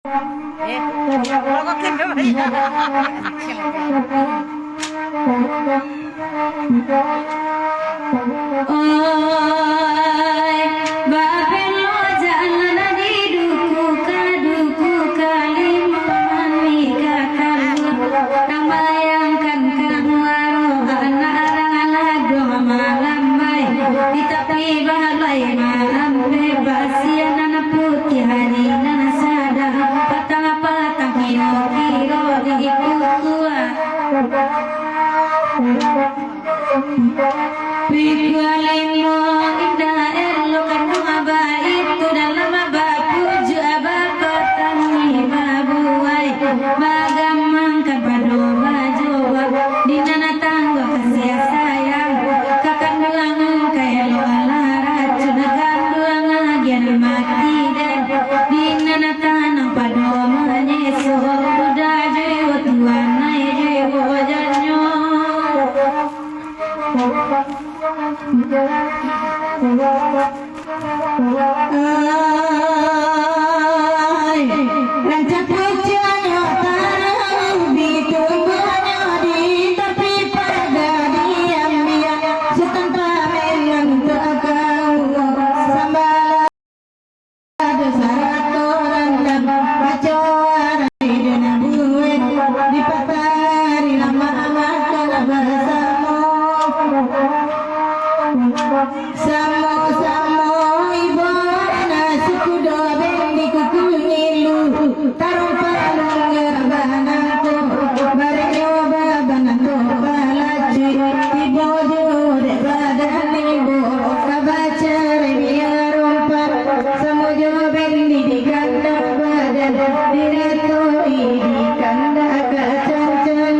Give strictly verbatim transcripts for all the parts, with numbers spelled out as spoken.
Eh, rokok kan dulu. Oi, bapilo jalan di duku ka duku, kalimo mani ka kalua. Tambayangkan ka muaro anak urang ladua malambai, di tapi balai maampeh, basian nan putiah ari nan sadang, patang-patang kiro-kiro di kukuah. Pikuah limo indak elok kanduang baitu, dalam bapujuak, bapatangi, babuai, bagamangkan pado bajoa. Di nan tangguah kasiah sayang, ka kanduang ka elok alah racun, kanduang agiah mati den. Di nan tanang pado manyeso, udah jiwa tuan ai jiwa janyo. Ai, rancak pucuaknyo taruh, bitumbuahnyo di tapi paga diambiak, Sutan Pamenan untuak kau, sambalah. Ado sarato randam, bacoa rai dek nan buek, di patari lamak makan basamo. Samo-samo ibo nan suku do ben di kuku ngilu, tarompa lungga banangko, barenyo babanangko balacuik, tibo jo dek badan ibo, ka bacarai biar rompan. Samo jo bendi di kandang badan, diretoi di kandang ka cancan.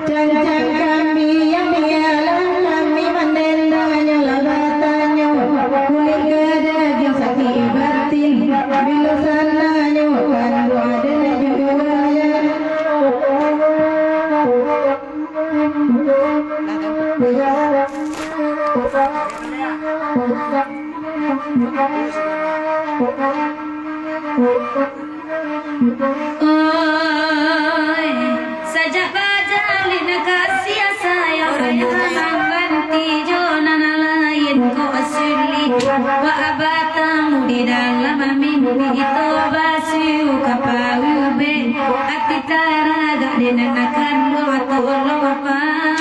Cancan kami yang dialah kami mandendanyo lah batanyo, kulik ka dagiang sakik batin, bilo sananyo kanduang den juo. Oi, sajak bajalin kasiah sayang, mangganti jo nan lain kok sulik. Wak batamu di dalam mimpi, to basuo ka paubek, ati taragak dek nan kanduang tolong, Pak.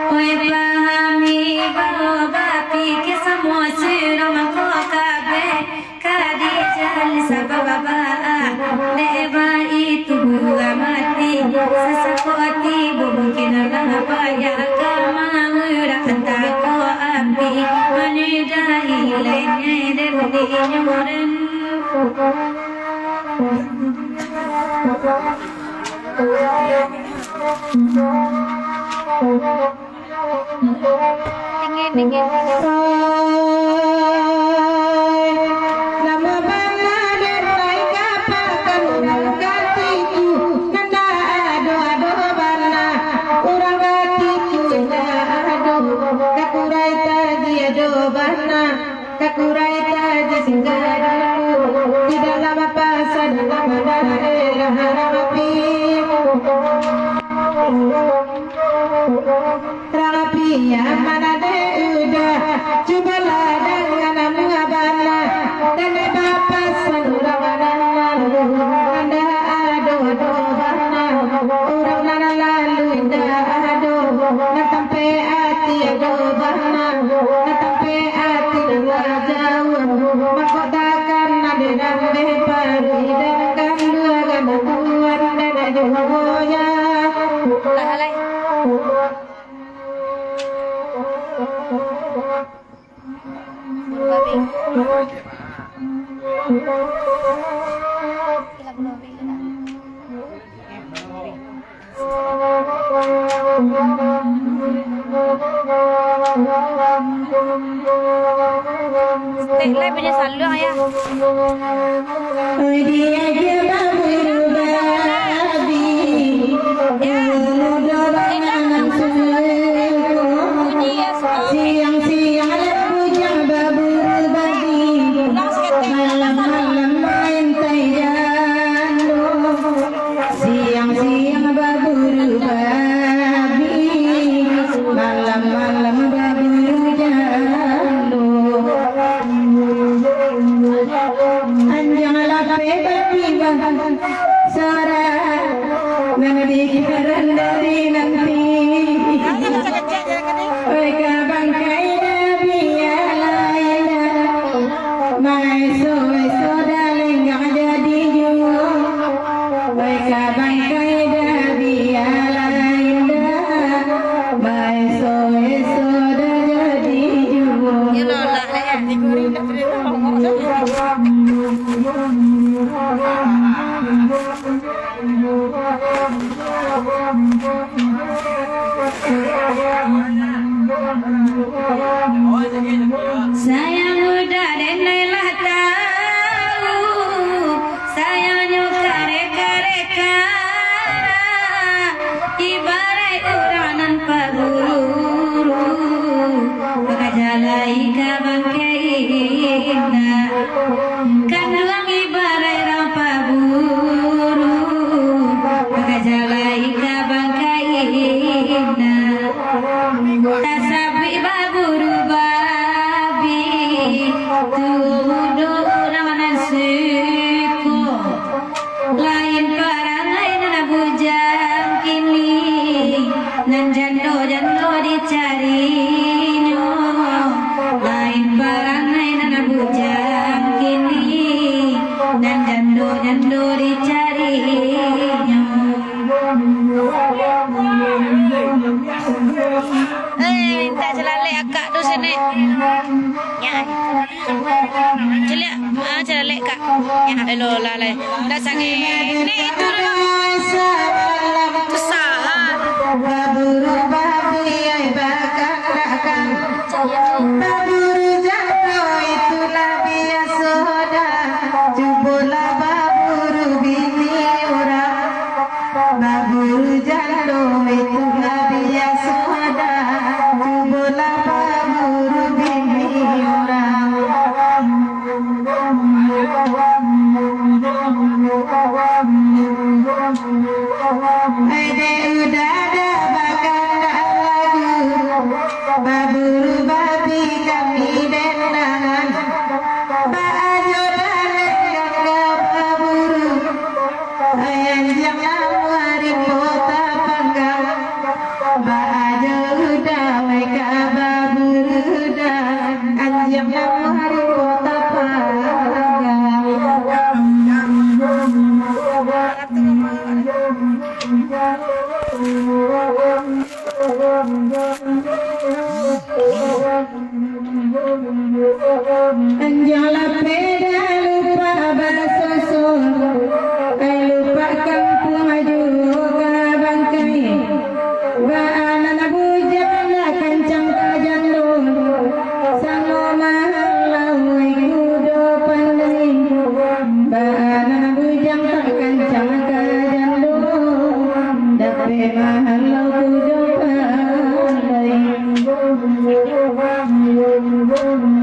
Oi, pahami, bao bapikia samo surang mangko kabeh ka dijali sabab baa. Dek baitu buruang mati, sasako ati mungkin lah payah ka maurak tako api, manyudahi lenyai den dinyo den. Dingin, dingin. Namo bana den lai kapakan urang katiku, nan dak ado-ado bana. Urang katiku nan dak ado, Kakurai Taji ado bana. Kakurai Taji singgah dulu di dalam pasa, dalam daerah Rapi. Rapi yang mana dek udah, cubalah dengan muabana. Dan bapasan urang nan lalu, indak ado-ado bana. Urang nan lalu indak ado, nan tampek ati ado bana. Nan tampek ati nan lah jauah, mako takkan ado nan bepari, dan kanduang anak tuan dan juo ya. Lah, alai. Stek live punya saluang, ya. Siang-siang ada bujang Maeso-eso dah lenggang jadi juo, wai ka bangkai dah bialah indak. Maeso-eso dah jadi juo. Yolah, lah, lah. Sayang udah denai lah tahu, sayangnyo kareh-kareh ka, ibaraik urang nan paburu, bakaja lai ka bangkai indak. Kanduang ibaraik urang paburu, bakaja lai ka bangkai indak. Tasabuik baburu babi, tuo mudo urang nan siko. Lain parangai nan bujang kini, nan jando-jando dicarinyo. Lain parangai nan bujang kini, nan jando-jando dicarinyo. Eh, mintak calalek akak tu sini. Nyak. Caliak, ah, calalek, Kak. Nyak. Elo, lalai. Dah sangat. Ni itu dulu. Kesahan. Baburu babi ai bakang-bakang. Baburu jando itulah biaso dah. Cubolah baburu bini urang. Baburu jando itulah biaso dah. Cubolah baburu bini urang. Dek udah ado bakandak lagu, baburu babi kami dendangan. Baa jo dalek gangga baburu, anjiang namuah rimbo tapanggang. Baa jo udah wai ka baburu dah, anjiang namuah rimbo tapanggang. Anjiang lapeh dah lupak basusun, ai lupak kampuang juo ka bangkai. Baa nan bujang lah kancang ka jando, samo mahalau ai kudo pandai. Baa nan bujang tak kancang ka jando, dapek mahalau kudo pandai.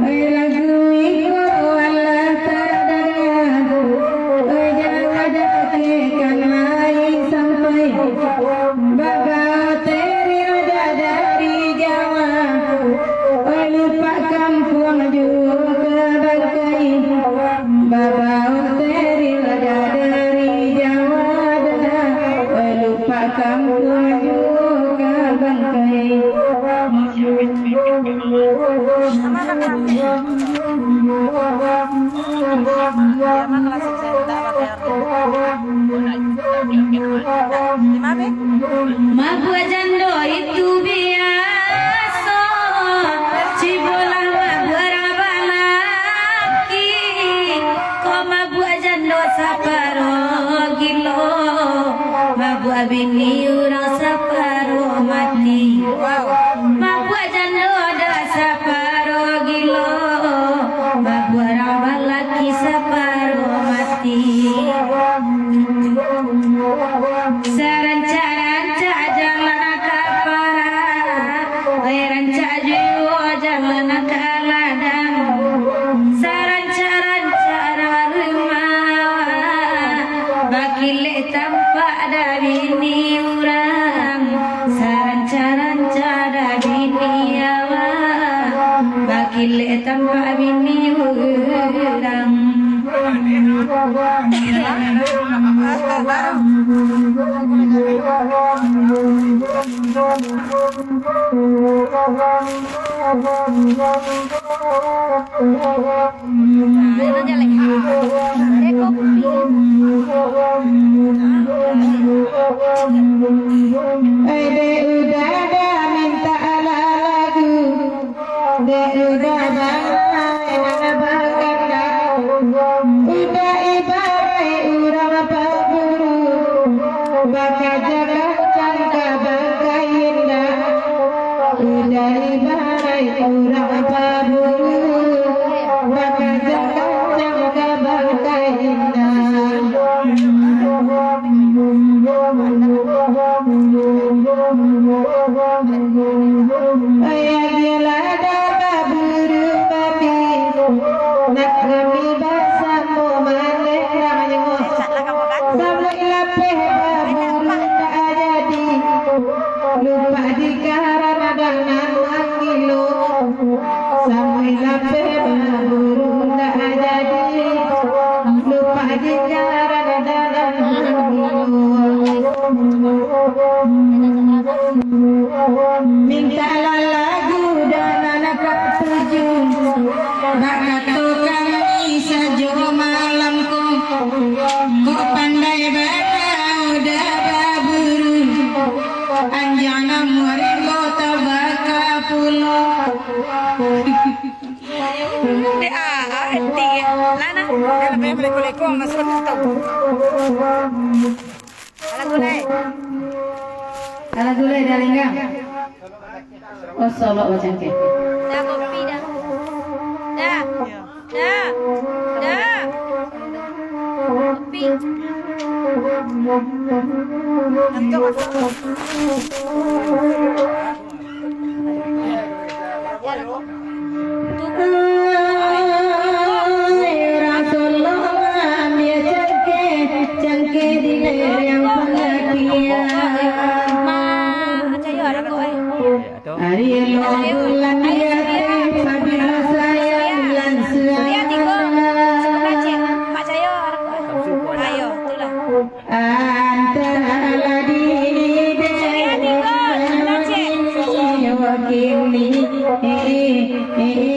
Ai lagu iko alah tadanga, ai jauah dakek kan lai sampai. Babao teril dah dari Jawa, oi lupak kampuang juo ka bangkai. Babao teril dah dari Jawa dah, oi lupak kampuang juo ka bangkai. Mabuak jando itu biaso, cubolah mabuak urang balaki. Ko mabuak jando saparo gilo, mabuak bini urang saparo mati. Mabuak jando dah saparo gilo, mabuak urang balaki saparo mati. Sarancak-rancak jalan ka parak, oi rancak juo jalan ka ladang. Sarancak-rancak urang rumah, bakilek tampak dah bini urang. Sarancak-rancak dah bini awak, bakilek tampak bini urang. Eh, kopi. Eh, dek uda dah mintak alah lagu. Dek uda bangai nan bangkanda. Uda ibaraik urang paburu, bakaja kancang ka bangkai indak. Uda ibaraik urang paburu, bakaja kancang ka bangkai indak. Ayah gila dah baburu babi, nak kami basamo manenangnyo. Samuik lapeh baburu tak jadi, lupa di karana danan manggilo. Samuik lapeh baburu tak jadi, lupa di karana danan manggilo. Mintaklah lagu danan katuju. Bakato kami sajo malam ko, kok pandai bana uda baburu. Anjang namuah rimbo tabaka pulo. Dek ah, ati. Lana. Dia lebih meleko-leko, masuk tu. Alah gulai. Alah gulai dah linggang. Oh, solok bacangkeh. Dah, kopi dah. Dah. Dah. Dah. Kopi. Ngantuk, ngantuk. Antara ladiri dan kini, kini. Iyo.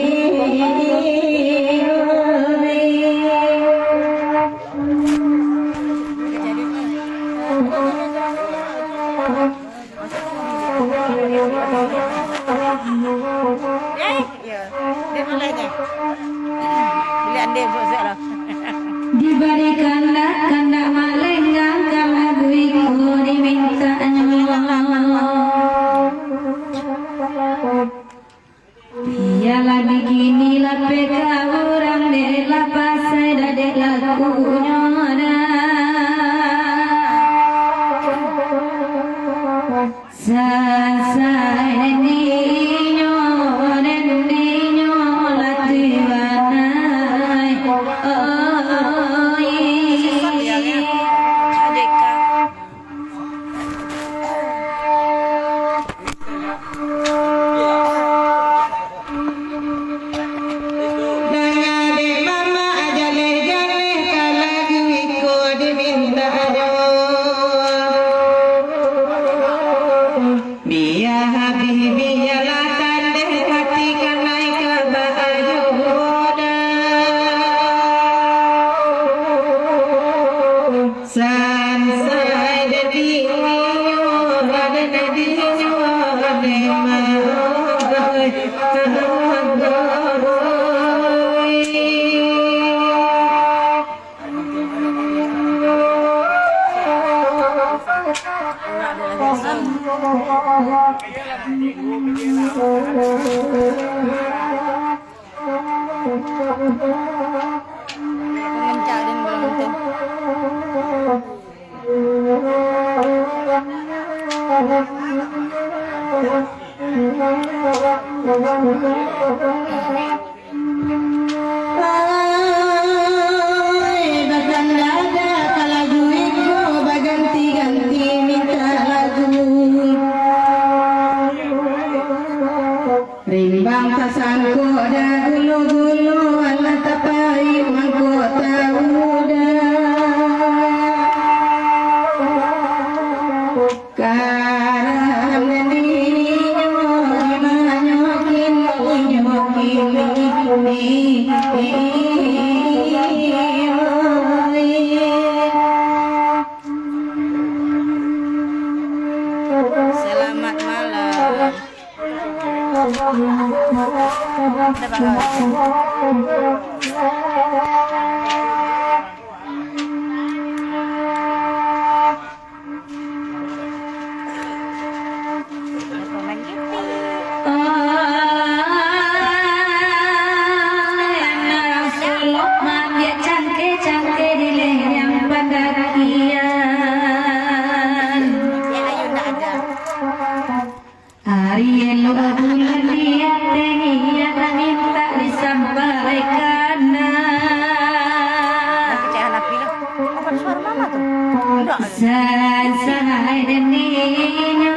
Dek maleh nyo. Buliah andeh suak-suak lah. Dibari kandak, kandak maleh, ngangkan lagu iko dimintaknyo. Bialah bikini lapeh ka urang, dek lah pasai dah, dek lakunyo dah. Sansai dinyo, dinyo lah tibanai. Oi. Danga dek mamak, jaleh-jaleh ka lagu iko dimintaknyo. Bia habih, bialah tandeh hati kanai ka baayo dah. Sansai dadinyo, dadinyo, dema, oi, oi. Ai, bakandada ka lagu iko, baganti-ganti mintak lagu. Rimbang tasangkok dah, gulo-gulo alah tapaik mangkok taudah. Karam nan dinyo, di manyo kini, nyo kini. Anak sulok mabiak cangke-cangke di leheng pandakian. Ari elok bulan di ateh, niat mintak disampaikan. Sansai dendinyo,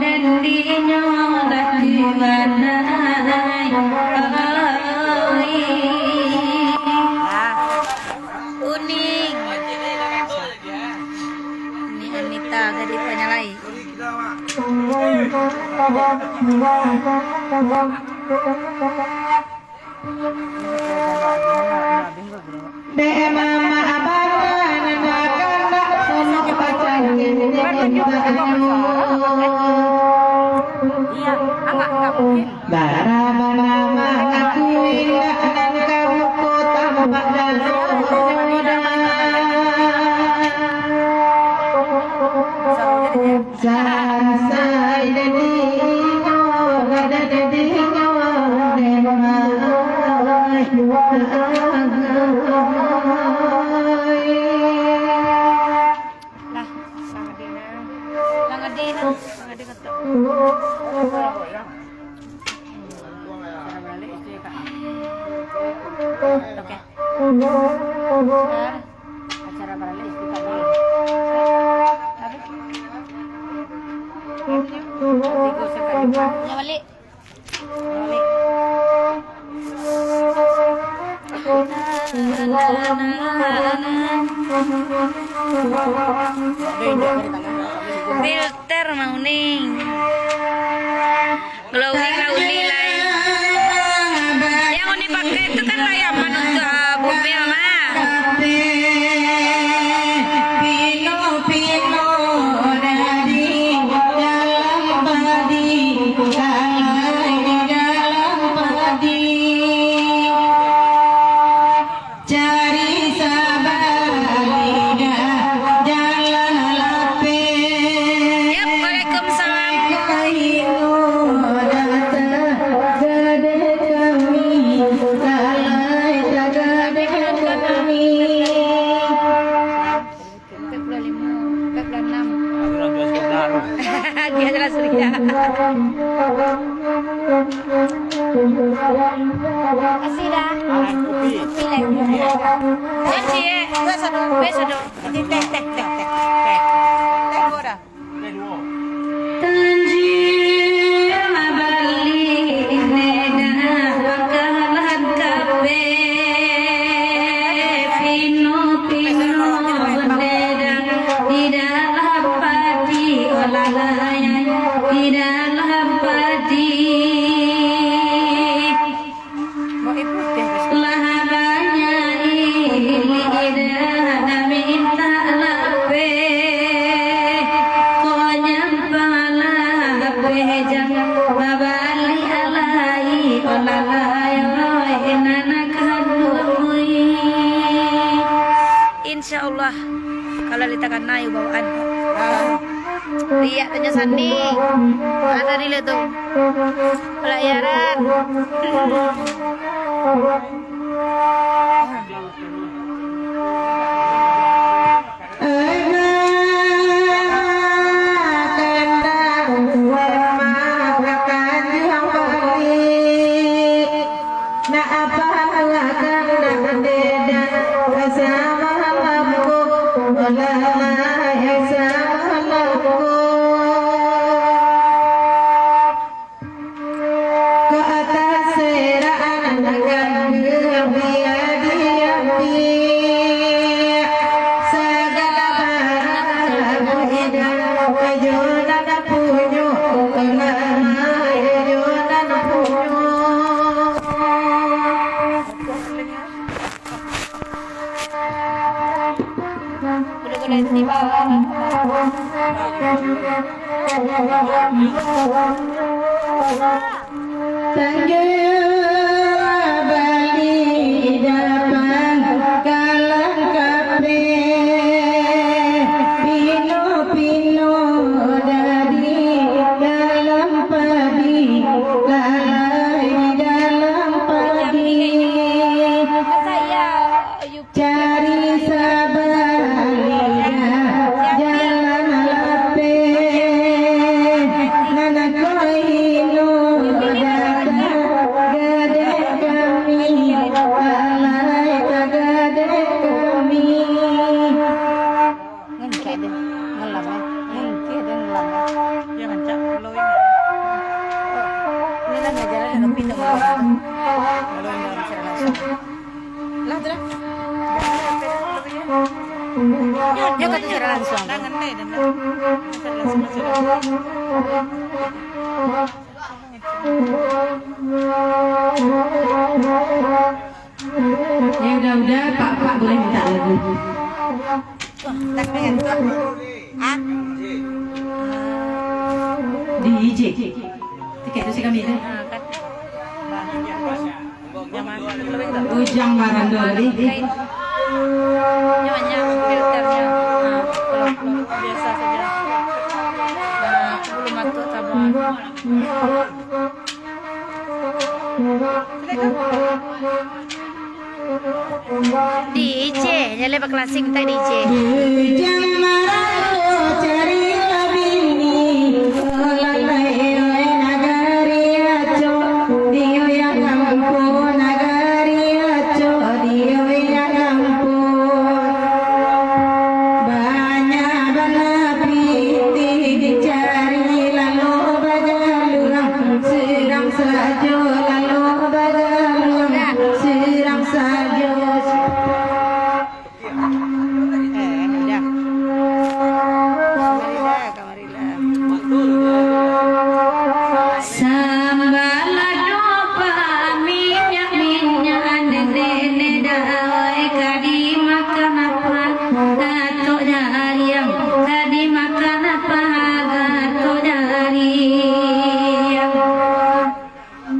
dendinyo lakuan ai. Uning. Ni Anita jadi panyalai. Dek mama abang, anak kandak sunuh pacarin. Iya, angak, angak mungkin. Bara banama aku indak nan ka muko tampak dalam. Sansai dadinyo, dadinyo, demai. Lah, sangadina. Sangadina, sangadina ketok. Acara baralek itu ya, Kak. Oke. Bentar. Acara baralek itu, Kak. Apa? Tiga sekali, Kak. Ya, balik. Filter mah uning. Glowing lah uni lai. Yang uni pakai itu kan layaman untuk, ah, bumi, Mama. Pino-pino dari dalam padi, kalai di dalam padi. Cari sabaliak jalan lapeh. Yap, waalaikumsalam. Kaino datang gade kami, kalai tagade kami. Empat puluh lima, empat puluh enam. Dia adalah Surya. Kasih dah. Kopi. Kopi lagi. Kopi, eh. Biasa dong. Biasa dong. Teh, teh, teh, teh, teh. Teh. Teh dua dah. Teh dua. Tanjung mabali, nedah bakalan kape. Pino-pino bendera di dalam padi, olah layang di dalam padi. Lah banyak ilik dah mintak lapeh, kok nyampang lapeh jan babali alai, olah layang nan kanduang. Insya Allah, kalau ditakana yu bawaan. Ah. Riak tanyo sandi. Ah, tadi lo tu. Pelayaran. Nak apa lah kandak dedan, sama lampu, olah layang sama lampu. Ka ateh seraan kan diambiak, sagala barang buhidan, ajo nan punyo, olah layang ajo nan punyo. Thank you. Nyo ka tu secara langsung. Tangan deh, dan secara langsung, langsung. Ya udah-udah, Pak, Pak boleh minta lagu. Tuh, tak pengen tuh. Ah? D J. Tiket tu si kami tu. Ah, kan. Ujang Marando tadi. Nyonya filternya. Ah, kalau, kalau biasa saja. Ah, bulu matuk tabang. D J, jaleh baklasik mintak D J. Bujang Marando cari bini, olah lai oi nagari Acok, di wilayah kampuang nagari Acok, di wilayah kampuang. Banyak bana pitih dicari, lalu bajaluang, surang sajo lalu bajaluang, surang sajo. Eh, dah. Kamarilah, kamarilah. Sambalado paminyak-minyak, nene dawai ka dimakan apan, atok jariang ka dimakan apan, atok jariang.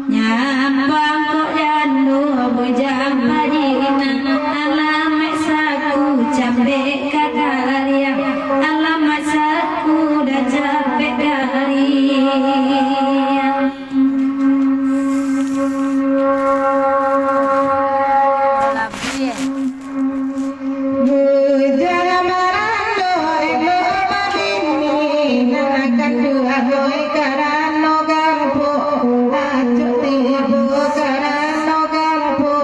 Nyampang kok jando bujang pajinan, alamaik saku capek ka gariang, alamaik saku dah capek gariang. Bujang Marando elok babini, nak kanduang oi karano gampo, acok tibo karano gampo,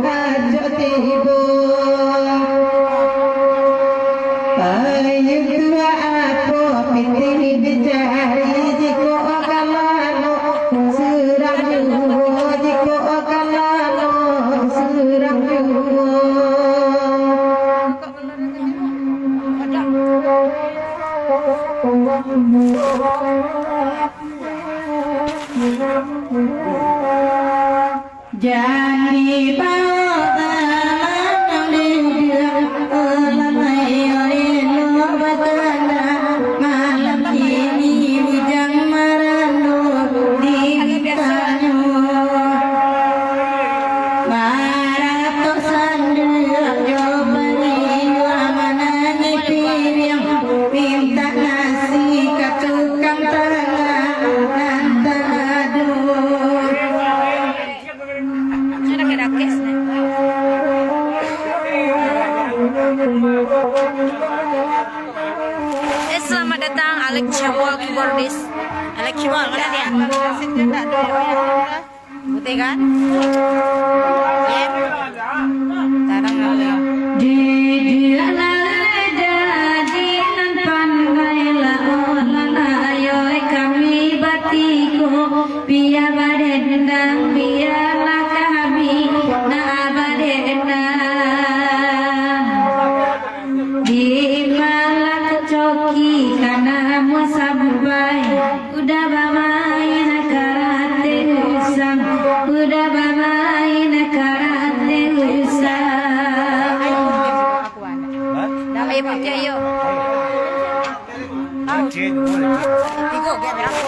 acok tibo. Ayo tuah apo pitih dicari, jikok ka manok surang juo, jikok ka manok surang juo. Jan dibao talanang duduak, olah lai elok bakandang, malam kini Bujang Marando dimintanyo. Maratok sanduak jo paniwa, manangih piriang, mintak nasi ka tukang tangan nan taduah. Eh, selamat datang, Alex Cebol keyboardist. Alex Cebol, mana dia? Putih kan? Yep. Tarang apa ya? Di dia laleda di nan pandai lah, olah layoi kami batiko. Biar badendang, biarlah kami nak badendang. Di malah kacoki kana mun sampai, udah bamain karate usang, udah bamain karate usang. Dah, ayo, putih, ayo. Aceh tu boleh. Tigo, dia berapa?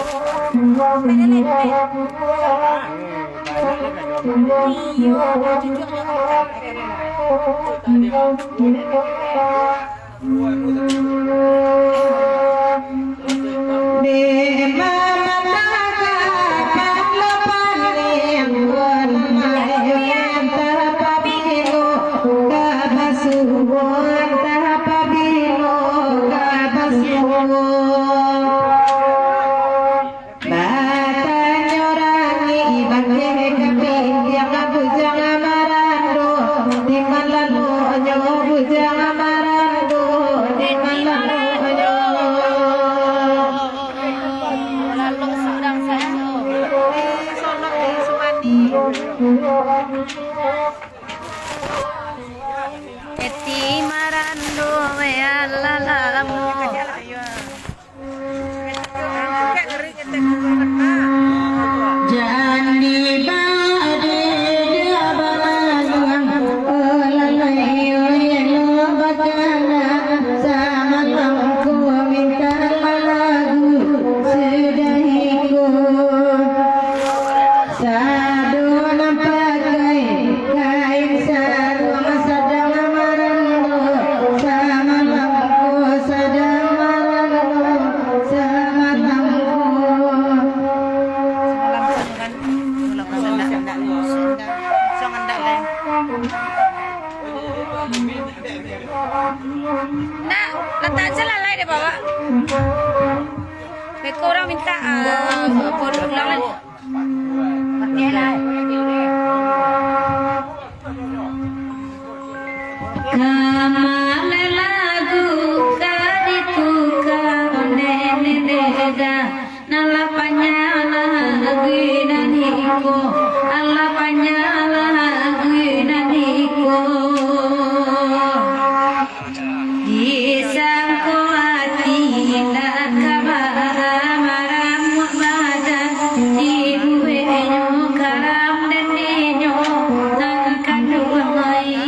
Iyo, cucuknya kan. Batanyo rangi bakeh ka pindiang, Bujang Marando, di malalonyo Bujang Marando, di malalonyo Nak, latakan salalai di bawah. Beko urang minta, ah, buat ulang lai. Kamana lagu ka ditukar, nene beda. Nan lah panyah lagu nan iko, alah panyah lagu nan iko. Disangko ati indak ka ba-, maramuak badan, dibueknyo karam dendinyo nan kanduang ai.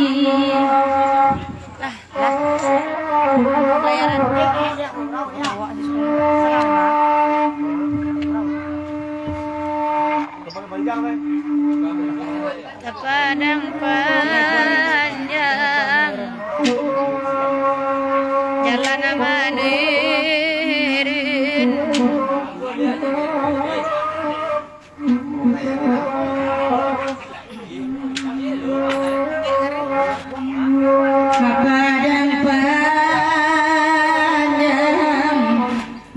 Lah, lah. Layaran. Ka Padang Panjang, jalan nan manurun. Ka Padang Panjang,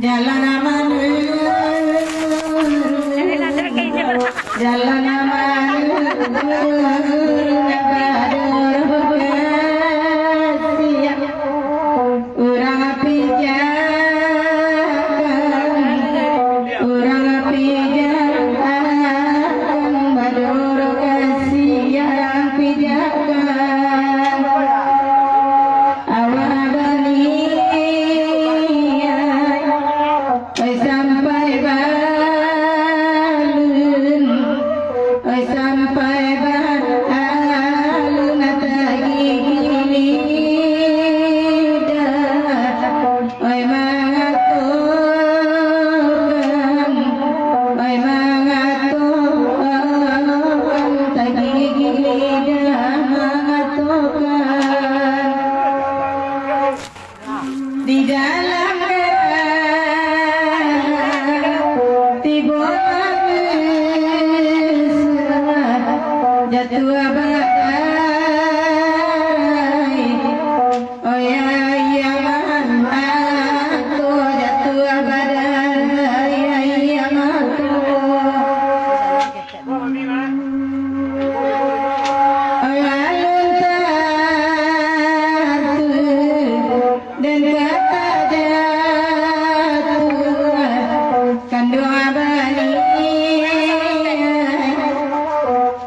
jalan nan manurun, jalan nan manurun, urang pijakan, urang pijakan, badoro kasiang pijakan. Awak baniaik, oi sampai balun, oi sampai balun tagigik lidah, oi mangatokan, oi mangatokan, tagigik lidah mangatokan. Di dalam garah tibo manusia, jatuah badai. Oh ya, ya, mato, jatuah badai, ya, mato. Alun tatu dan kata jatuah kanduang bani.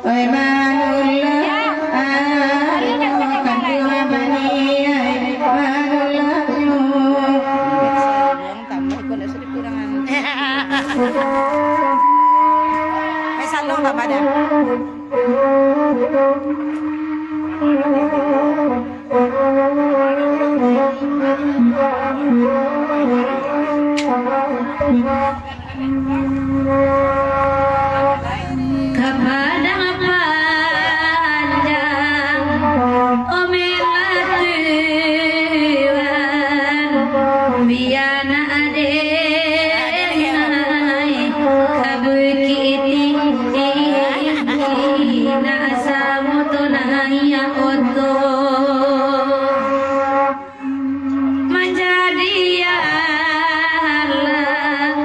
Oi manulah, kanduang bani, oi manulah. Tambah kau nak suruh kurang anu. Ai, salong tak padan. Ka Padang Panjang, omelah tuan, bia nak den ai, ka Bukik Tinggi, nak samo tu naiak oto. Manjadi alah,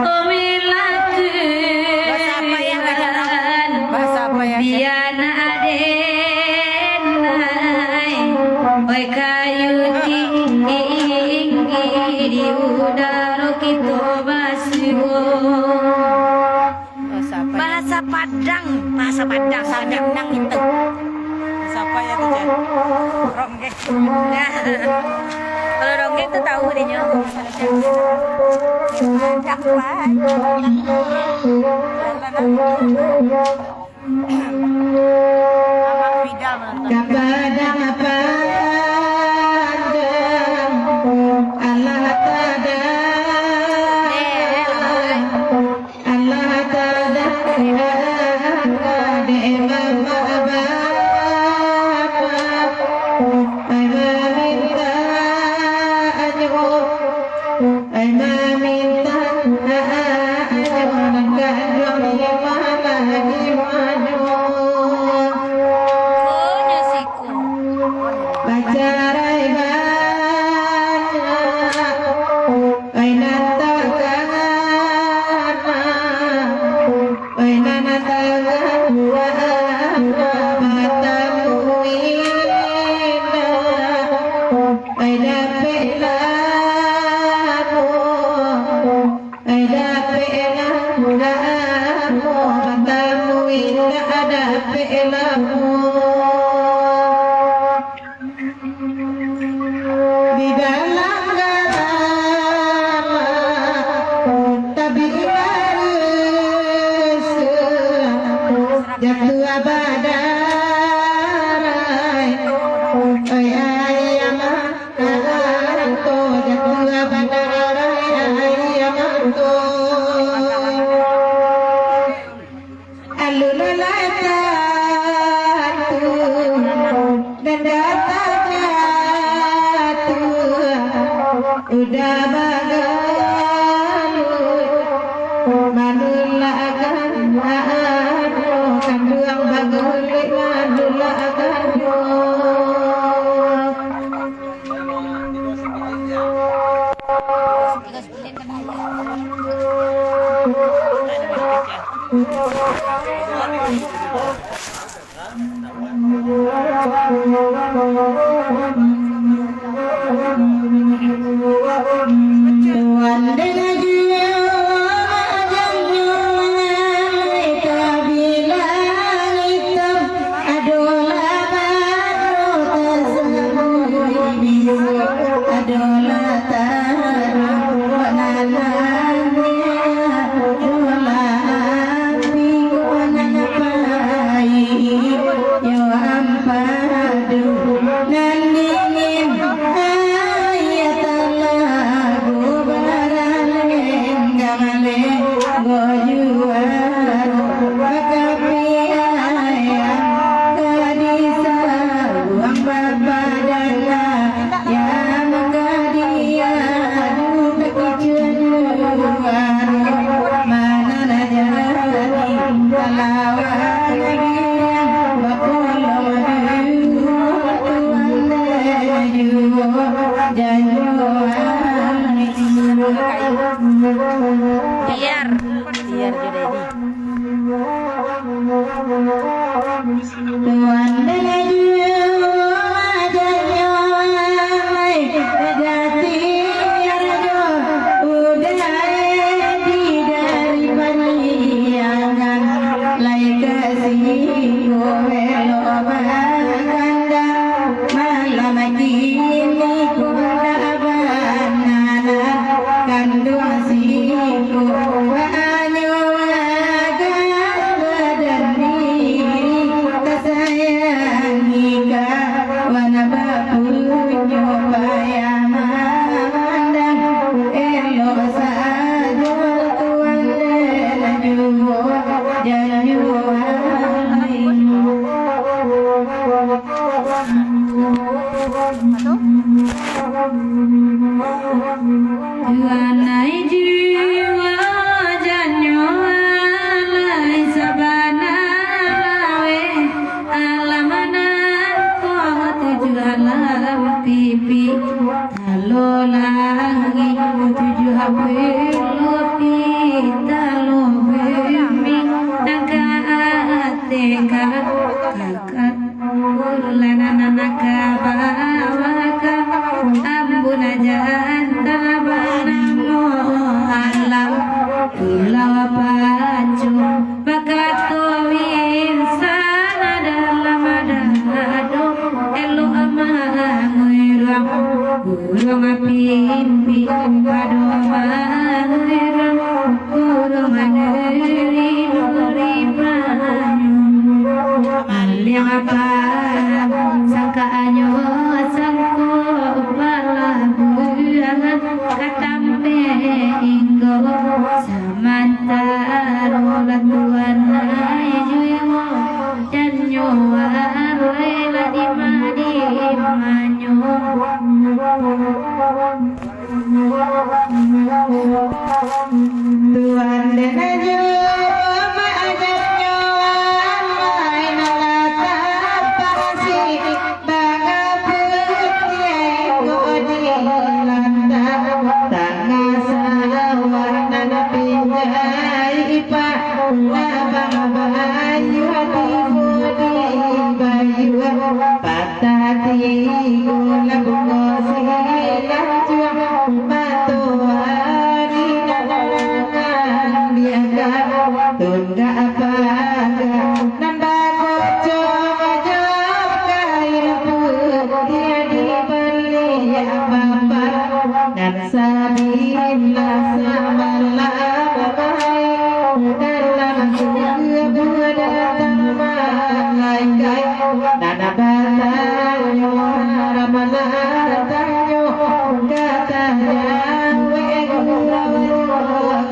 omelah tu. Bahasa apa ya, Raja? Bahasa apa ya, Raja? Bia nak den ai, oi kayu tinggi di udaro kito basuo. Bahasa apa ya? Bahasa Padang, bahasa Padang, Padang. Minang itu. Bahasa apa ya tu, Cak? Ronggeng. Nah, kalau ronggeng tu tahu dia nyo. Padang, Pak. Abang Fidal menonton. Ka Padang Panjang, alah tadang. Alah tadanga dek bapak-bapak, ai maminta anyo, ai maminta anyo, nan kanduang di mama di manyo. Carai banyak, oi nan takana, oi nan takana, batamu indak, oi dapek lamo, oi dapek lamo, batamu indak dapek lamo. Di dalam galama, tabik barusah, jatuah badarai. Oi ayam angko, jatuah badarai, ayam angko. Alun lah tantu, nan datang jatuah, udah bagaluik, manulakkan ado, kanduang bagulik, manulakkan ado. Adolah taruih nan aneh, adolah api nan paih, yo ampadu nan dingin, aia talago baralenggang lenggo juo, bakapiayan ka disabuang bapadan. Yang ka diadu takicuan juo, mana lah jadi talawan agiah, bapolong juo tuan dek juo, janjuan. Biar, biar jo Dedi. Tuan Dalajuo, janyo lai jati arjo, udah di dari pariangan, lai ka siko elok bakandang, malam kini ko ndak bananak, kanduang siko banyo. Badan diri tasayangi ka, wana bapunyo payah mamandang, elok sajo tuan den juo, janjuan. Tuanai jiwa janyo alai sabana lawe, alam nan ko tujuah alam pipi, talo langik tujuah pulo pitalo bumi, nan ka ateh ka kakak. Ulun nan ka bawah ka, ambun aja antah banamo alam. Pulau Pacu bakato insan dalam dado, elok manguruang. Urang pimpin pado maherang, urang maneri nuri panyu. Maliang apa sangkaanyo, sangko palabuahan ka tampek inggo. Samantaro lah tuan ai juo, dan nyo arai lah di ma-, di manyo. Patah tigo lah bungo silang juang, matoari nan diagak, tunggak paga nan bakucung jo kain putiah, dibaliak papan nan sabilah samalam, dalam subuah datang malaikat. Nan batanyo, harap lah tanyo, ka tajawek guru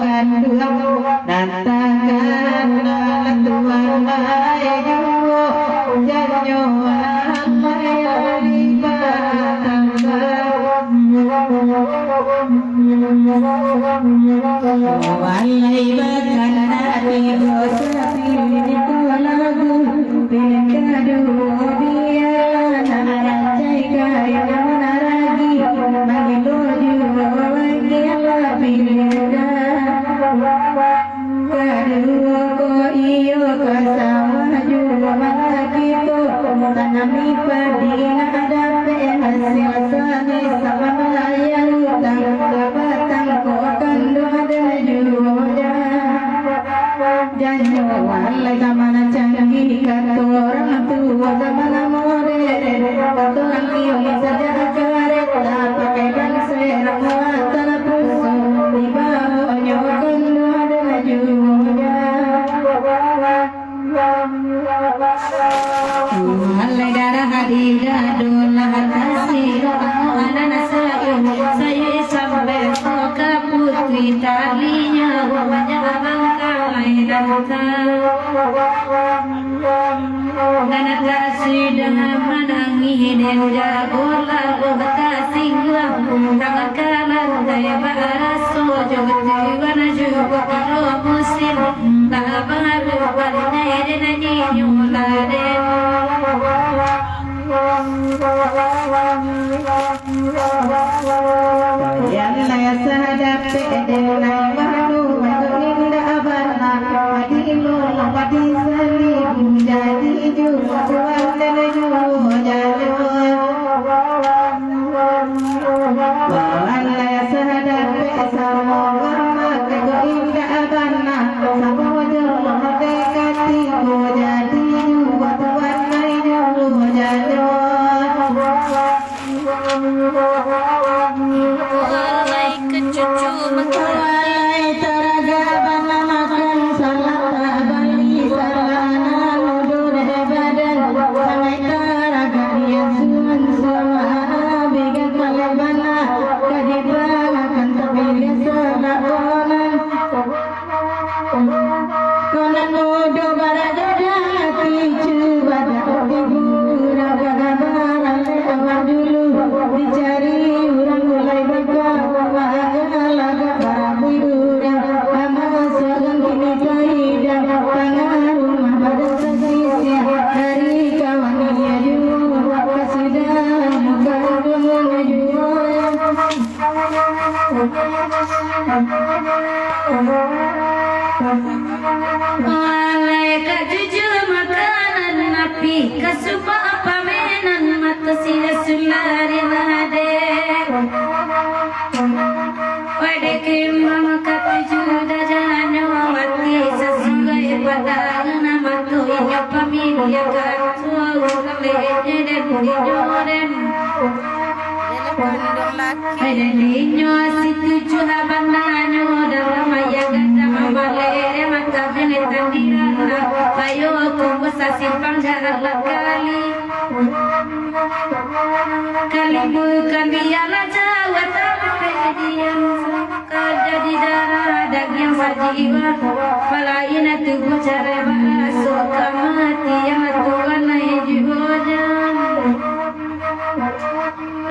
kanduang. Nan takana lah tuan lai juo, janyo amai di batang. Walai bakandak tigo sapilin iko lagu, pilin kaduo bialah nan rancak kain nan manaragi, mangilo juo wagialah pilin dah. Kaduo ko iyo ka sawah juo malah kito, tanami padi nak dapek hasil, sani samo malayia utang, ka batang ko kanduang den juo jan. Janyo walai ka ma nan canggih, kato urang tuo ka ma nan moderen, kato urang kini sajak kareta pakai ban serep muatan puso, dibawonyo kanduang den juo jan. Walai darah di dado lah tasiro, anak sayur, sayur sampai ka putih talinyo, banyak bangkalai nanta. Nan tak sudah manangih den jago lalu tasingguang, tangan ka lantai baraso jo tuan juo kiro musim, tak baru pandai den nyanyi nyo lah den. Yang nasa dapek den nai baru, baru indak bana. Padi lolong, padi salibu, jadi juo tuan den juo janyo. Tuan nasa dapek samo mama, kago indak bana. Samo jo mode katigo, jadi juo tuan nai juo janyo. Walai ka cucu mangkawai. Walai taragak bana makan, salah tabali, salah nan mudo dek badan. Walai taragak diasuhan, salah abih gak malai bana. Ka dibanakan tapi dia salah konan. Konan mudo baraja di ati, cuba dak tibu urang kagabaran lewat dulu. Dicari urang mulai baka, maagak lagak barabui urang. Ama suagan kini taidang, tangah rumah badan tasisiah. Dari kawan dia juo, kasidahnyo kanduang juo. Walai ka jujur makanan api, ka supak pamenan mato sia sulari ladek. Wadek kemam ka tuju dajanyo wati, sasuai padahan mato inyo pamiliakan. Dinyo si tujuah bananyo dalam ayah gadang mamaleh mata bini tandiran. Ayo tunggu sasimpang jalan kali. Kali bukan biarlah jauah tapi diam. Ka jadi darah dagiang sajiwa, palain tubuh carai baraso kamatian, Tuhan nai juojan.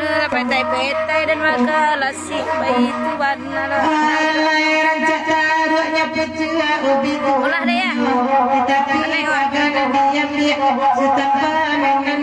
Lah, petai-petai dan maka lasik baitu bana lah. Alai rancak taruaknya pecah ubi tu. Ulah deh, ya. Tetapi akan diambil setempat dengan